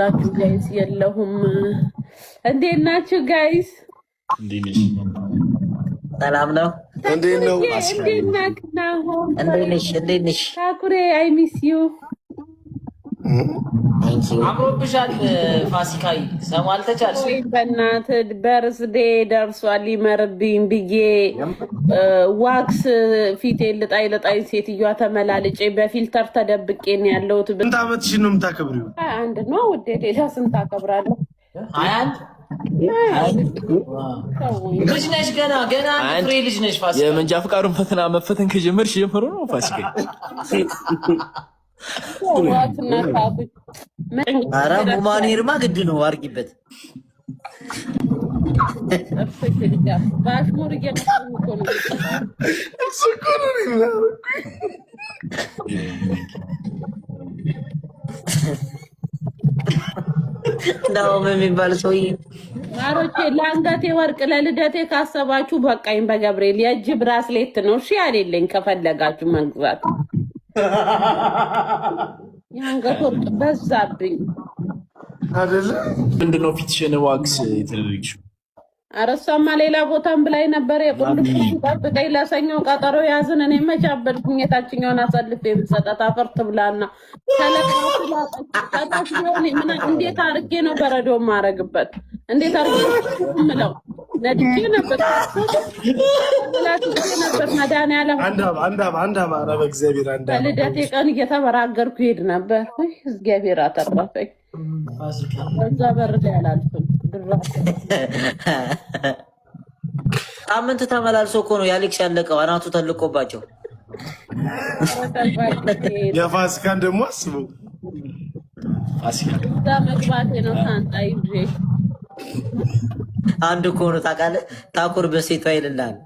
ላችሁ guys የለሁም። እንዴት ናችሁ guys? ሰላም ነው። እንዴት ነው? እንዴት ነህ? እንዴት ነሽ? እንዴት ነሽ? ታኩሬ I miss you። አምሮብሻል ፋሲካይ። ሰማ አልተቻልሽ። በእናትህ birthday ደርሷል ይመርብኝ ብዬ wax ፊቴ ልጣይ ልጣይ ሴትዮዋ ተመላልጬ በ filter ተደብቄ ነው ያለሁት። ስንት ዓመትሽን ነው የምታከብሪው? 21 ነው ውዴ። ሌላ ስንት አከብራለሁ? 21 ልጅ ነሽ ገና ገና አንድ ፍሬ ልጅ ነሽ ፋሲካ። የመንጃ ፈቃዱን ፈተና መፈተን ከጀመርሽ ጀምሮ ነው ፋሲካ። ኧረ human hair ማ ግድ ነው አድርጊበት። በአሽሙር እየነሱኝ እኮ ነው። እሱ እኮ ነው የሚያደርጉኝ። እንዳውም የሚባል ሰውዬ ማሮቼ ለአንገቴ ወርቅ ለልደቴ ካሰባችሁ በቃኝ። በገብርኤል የእጅ bracelet ነው እሺ ያሌለኝ ከፈለጋችሁ መግዛት። የአንገት ወርቅ በዛብኝ። አይደለ? ምንድነው ፊትሽን wax የተደረግሽው? ኧረ እሷማ ሌላ ቦታም ብላኝ ነበር። የቁልፍ ጠብቀኝ ለሰኞ ቀጠሮ ያዝን። እኔ መች አበድኩኝ? የታችኛውን አሳልፌ የምሰጣት አፈር ትብላና ተለቃሽ ቢሆን እንዴት አድርጌ ነው በረዶ ማረግበት? እንዴት አድርጌ ምለው ነድቼ ነበር ላትቼ ነበር። መድኃኒዓለም አንድ አባ አንድ አባ አንድ አባ ኧረ በእግዚአብሔር አንድ አባ በልደቴ ቀን እየተበራገርኩ ሄድ ነበር። ውይ እግዚአብሔር አተረፈኝ። በዛ በር ላይ አላልፍም። ድራ ሳምንት ተመላልሶ እኮ ነው የአሌክስ ያለቀው፣ አናቱ ተልቆባቸው። የፋሲካን ደግሞ አስበው። ፋሲካ እዛ መግባቴ ነው ሳንጣ ይዤ። አንድ እኮ ነው ታውቃለህ። ታኩር በሴቷ ይልልሃል።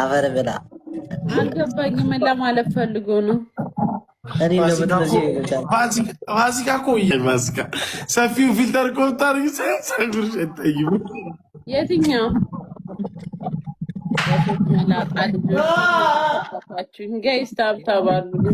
አፈር ብላ። አልገባኝም። ምን ለማለት ፈልጎ ነው? እኔ እንደምትመስለው ይሉታል። ፋሲካ እኮ ፋሲካ ሰፊው filter እኮ ብታደርጊ ፀጉርሽ አይታይም። የትኛው መላጣ ልጆች guys tap tap አድርጉ።